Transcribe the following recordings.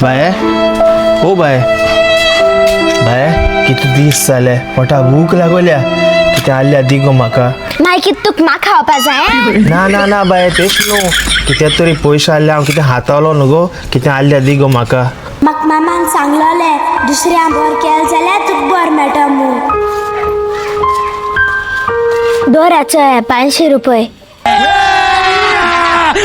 बाये, ओ बाये, बाये कितू दीस जाले पोटा भूक लागोल्या. कितें आहल्या दी गो म्हाका. मागीर तुक म्हाका खावपा जाय? ना ना ना बाये, तेच न्हू, कितें तरी पयशे आहले हांव कितें हातालो न्हू गो, कितें आहल्या दी गो म्हाका. म्हाका मामान सांगलोलें दुसऱ्या बर केलें जाल्यार तुका बर मेळटा म्हूण. दोराचो हे 500 रुपये.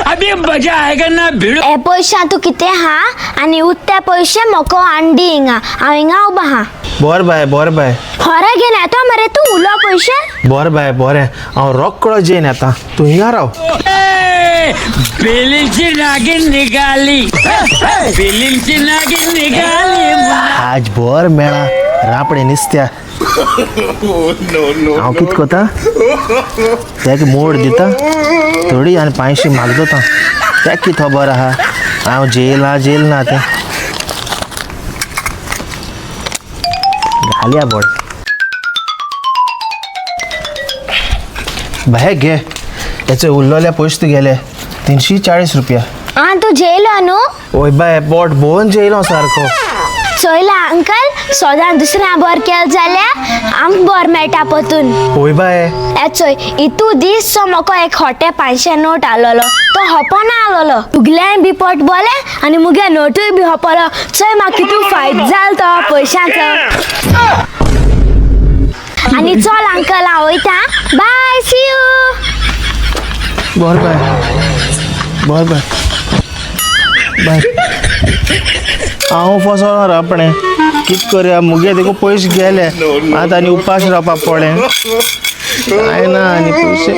अभी मजा आएगा ना भिड़ो. हे पयशा तूं कितें हा आनी उत्ते पयशे म्हाका हाडून दी हिंगा, हांव हिंगा उबो आहा. बरें बाय, बरें बाय. खरें घेवन येता मरे तूं उलो पयशे? बरें बाय बरें, हांव रोकडो जेन येता, तूं हिंगा राव. बेलींची नागिन निघाली, बेलींची नागिन निघाली. आज बर मेळा रापडे निसत्या. हांव कित कोता, तेका मोड दिता थोडी आनी 500 मागता. तेका कित खबर आहा हांव जेल ना, जेल ना तें घालया बोड. बाये घे, तेचे उरलोले पयशे तुगेले 340 रुपया. आं, तूं जेयलो न्हू? ओय बाय, पोट भोवन जेयलो सारको. चोयला अंकल, सोदां दुसऱ्या बर केलें जाल्यार आमकां बर मेळटा परतून. ओय बाय. ए चोय, इतू दीस सो म्हाका एक खोटे 500 नोट आलोलो, तो हपना आलोलो. तुगलेंय बी पोट बोलें आनी मुगे नोटूय बी हपलो. चोय म्हाका कितू फायदो जालो तो पयशांचो. आनी चल अंकल, हांव वयता, बाय, सी you. बरें बाय, बरें बाय, बाय. हांव फसलो रापणें, कित करया, मुगे देखून पयशे गेले, आतां आनी उपास रावपा पडलें. कांय ना आनी पयशे.